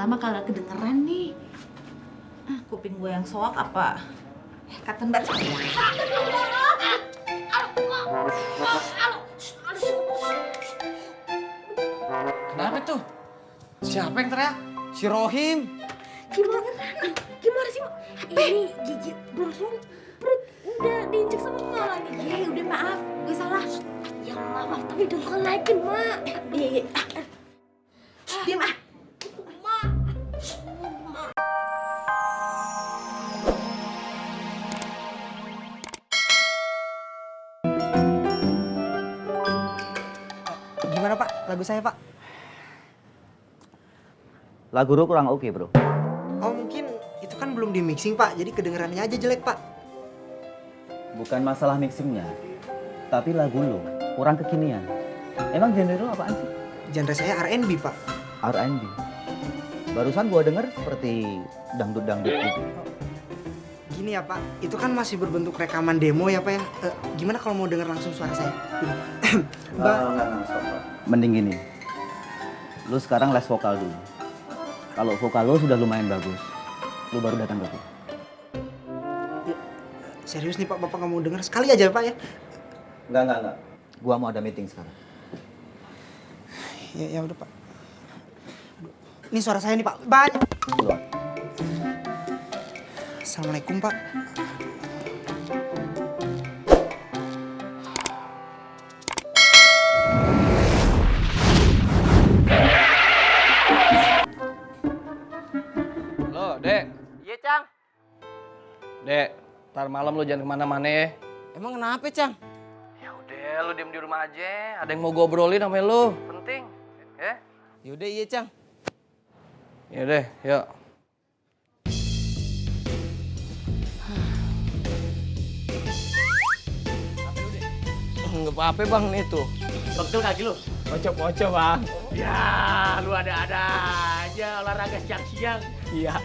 lama kagak kedengeran nih. Kuping gue yang soak apa? Katen banget. Kenapa tuh? Siapa yang teriak? Si Rohim. Gimana sih, Mak? Ini gigi belum sembuh. Perut udah diinjek sama emak lagi. Udah maaf, gue salah. Ya maaf, tapi dongkol lagi, Mak. Iya. Diam ah. Mak. Gimana Pak, lagu saya Pak? Lagu lu kurang oke, bro. Oh mungkin itu kan belum di mixing Pak, jadi kedengerannya aja jelek Pak. Bukan masalah mixingnya, tapi lagu lu kurang kekinian. Emang genre lu apaan sih? Genre saya R&B Pak. R&B. Barusan gua denger seperti dangdut-dangdut gitu. Gini ya Pak, itu kan masih berbentuk rekaman demo ya Pak ya. Gimana kalau mau denger langsung suara saya? Gini. Enggak, stop. Mending gini. Lu sekarang les vokal dulu. Kalau vokal lu sudah lumayan bagus, lu baru datang ke gua. Serius nih Pak, Bapak nggak mau denger sekali aja Pak ya? Enggak. Gua mau ada meeting sekarang. Ya udah Pak. Ini suara saya nih Pak, banyak. Keluar. Assalamualaikum Pak. Lo, Dek. Iya, Cang. Dek, ntar malam lo jangan kemana-mana ya. Emang kenapa, Cang? Ya udah, lo diem di rumah aja. Ada yang mau ngobrolin sama lo. Penting, ya? Yaudah, iya, Cang. Ya deh, yuk. Nggak apa-apa bang nih tuh. Pegel kaki lu? Pocok-pocok bang. Ya, lu ada-ada aja olahraga siang-siang. Iya.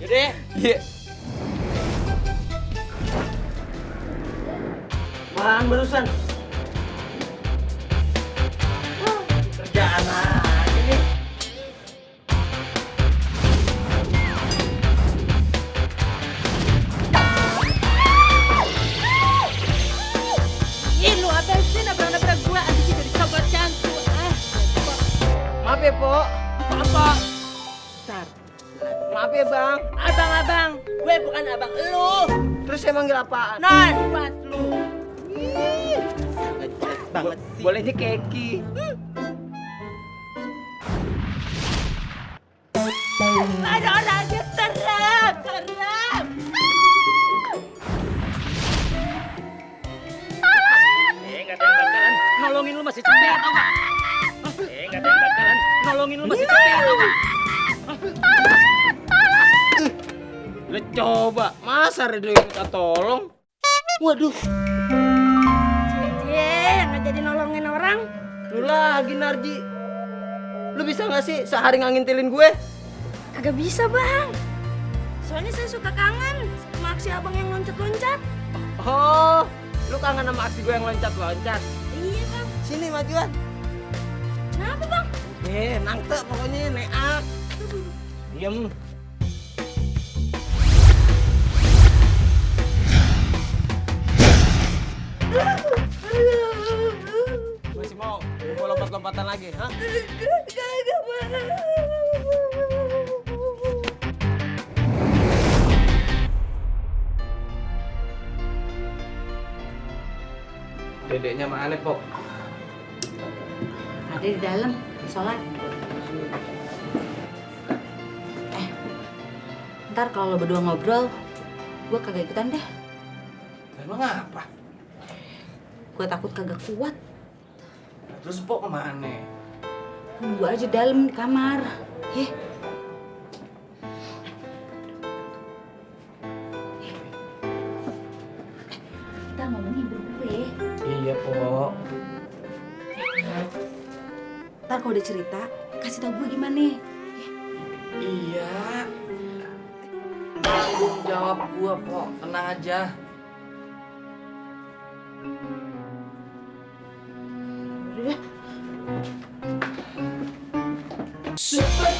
Yaudah, Iya. malahan barusan. Kerjaan aja nih. Ih, lu apa sih nabrak-nabrak gua? Abis itu dicopot cantu. Maaf ya, Po. Apa? Maaf ya, Bang. Abang-abang, gue bukan abang lu. Terus saya manggil apaan? Nah, buat lu. Sangat jelek banget sih. Boleh aja keki. Ada orangnya serem. Nggak ada yang bakalan nolongin lu masih cepet, tau gak? Nggak ada yang bakalan nolongin lu masih cepet, tau gak? Lu coba, masa ada yang minta tolong? Waduh, Yang nggak jadi nolongin orang. lu lagi Narji. Lu bisa gak sih sehari ngangintilin gue? Kagak bisa, Bang. Soalnya saya suka kangen sama aksi abang yang loncat-loncat. Oh, lu kangen sama aksi gue yang loncat-loncat? Iya, Bang. Sini majuan. Kenapa, Bang? Nangte pokoknya neak. Diem. Masih mau lompat-lompatan lagi, hah? Kagak, Bang. Dedeknya mana, Pok? Ada di dalam, sholat. Ntar kalau lo berdua ngobrol, gue kagak ikutan deh. Emang apa? Gue takut kagak kuat. Terus Pok kemana? Nunggu aja dalam di kamar. Kita ngomongin berdua ya. Iya, Pok. Ntar kalau udah cerita, kasih tau gue gimana. Iya. Tanggung jawab gua, Pok. Tenang aja. Udah. Super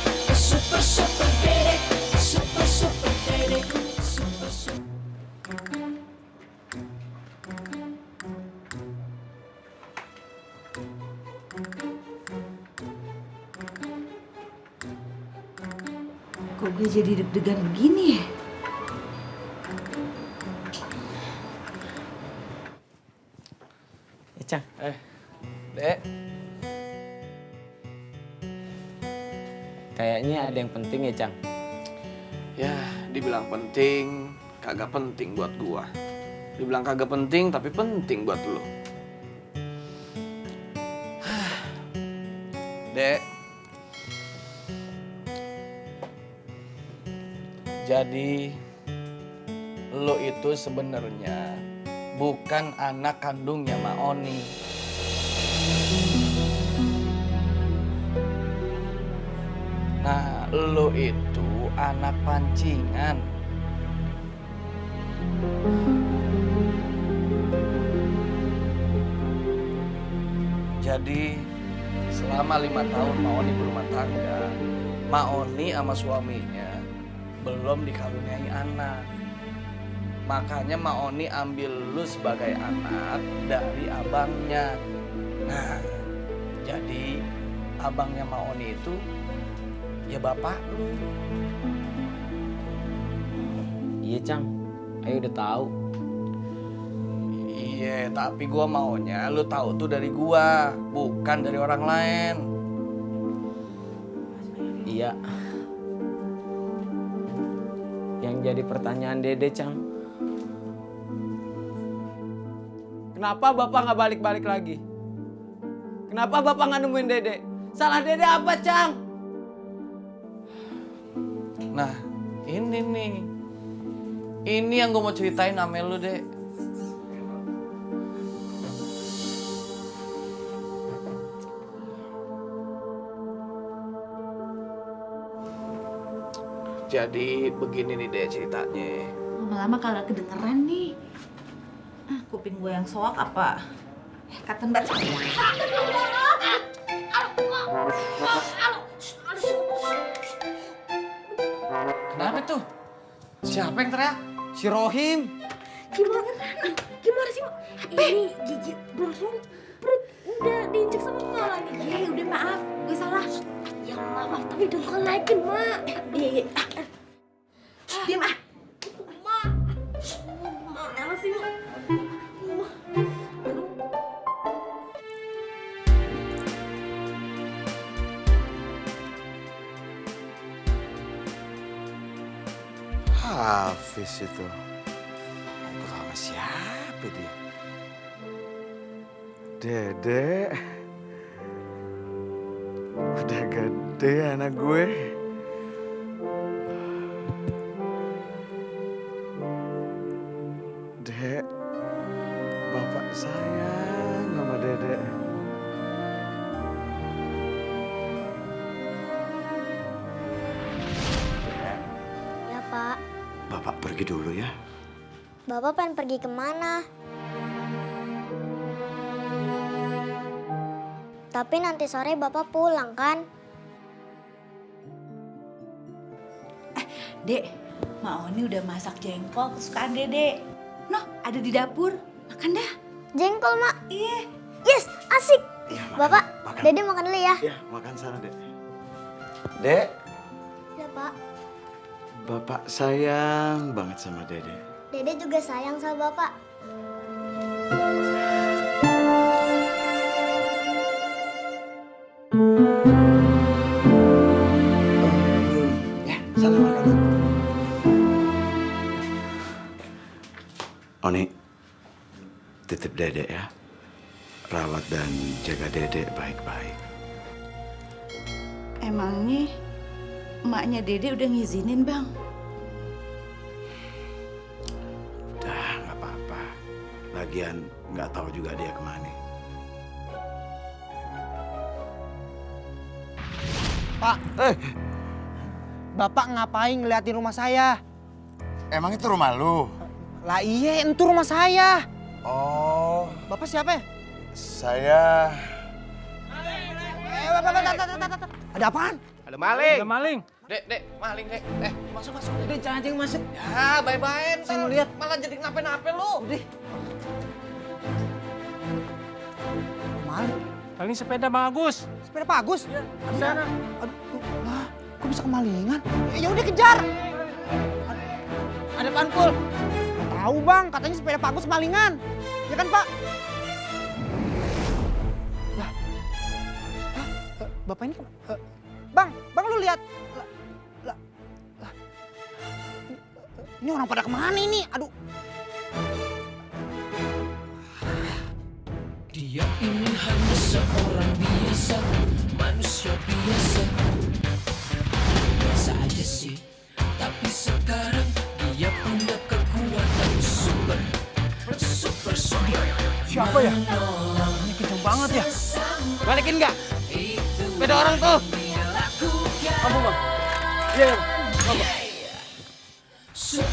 Kok gue jadi deg-degan begini ya? Cang, Dek. kayaknya ada yang penting ya, Cang. Ya, dibilang penting, kagak penting buat gua. Dibilang kagak penting, tapi penting buat lo. Dek. Jadi, lo itu sebenarnya bukan anak kandungnya Mak Oni. Nah, lo itu anak pancingan. Jadi, selama 5 tahun Mak Oni berumah tangga, Mak Oni sama suaminya belum dikaruniai anak. Makanya Mak Oni ambil lu sebagai anak dari abangnya. Nah, jadi abangnya Mak Oni itu ya bapak lu. Iya, Cang. Ayo udah tahu. Iya, tapi gua maunya lu tahu tuh dari gua, bukan dari orang lain. Iya. Yang jadi pertanyaan Dede, Cang. Kenapa Bapak nggak balik-balik lagi? Kenapa Bapak nggak nemuin Dede? Salah Dede apa, Cang? Nah, ini nih. Ini yang gua mau ceritain sama lu, Dek. Jadi begini nih deh ceritanya. Lama-lama kagak kedengeran nih. Kuping gue yang soak apa? Kata Mbak. Kenapa tuh? Siapa yang teriak? Si Rohim. Gimana sih, Mak? Ini gigi belum sembuh. Perut udah diinjek sama Mak lagi. Udah maaf, gue salah. Ya maaf, tapi udah bukan lagi, Mak. Iya. Diam ah. Mak. Mana sih, Mak? Hafiz itu. Ngobrol sama siapa dia? Dede. Udah gede anak gue. Dek, bapak sayang sama Dede. Ya, Pak. Bapak pergi dulu ya. Bapak pengen pergi kemana? Tapi nanti sore Bapak pulang, kan? Dek, Mak Oni udah masak jengkol kesukaan Dede. Noh, ada di dapur. Makan dah. Jengkol, Mak. Iya. Yes, asik. Iya, makan, Bapak, makan. Dede makan dulu ya. Ya, makan sana, Dek. Dek, Ya, Pak. bapak sayang banget sama Dede. Dede juga sayang sama Bapak. Ya, sana makan. Oni, titip Dede ya. Rawat dan jaga Dede baik-baik. Emangnya emaknya Dede udah ngizinin, Bang? Udah, nggak apa-apa. Lagian nggak tahu juga dia kemana. Pak, Bapak ngapain ngeliatin rumah saya? Emang itu rumah lu? Lah iya, itu rumah saya. Oh, Bapak siapa ya? saya... Ada apaan? Ada maling. Ada maling. Dek, maling, Dek. Masuk. Udah, jangan aja yang masuk. Ya, bye-bye. Saya mau lihat. Malah jadi kenapa-napa lu. Udah. Maling. Kali ini sepeda Bang Agus. Sepeda Pak Agus? Di sana. Aduh, lah, kok bisa kemalingan? Ya udah kejar. Ada Panpul. Tahu bang, katanya sepeda Pak Agus kemalingan. Ya kan Pak? Lah, Bapak ini Bang lu lihat. Lah, ini orang pada kemana ini? Aduh. Dia ini hanya seorang biasa, manusia biasa. Biasa aja sih, tapi sekarang dia punya kekuatan super. Siapa ya? Ini kenceng banget ya. Balikin nggak? Sepeda orang tuh. Kamu Bang. Iya, Bang. Super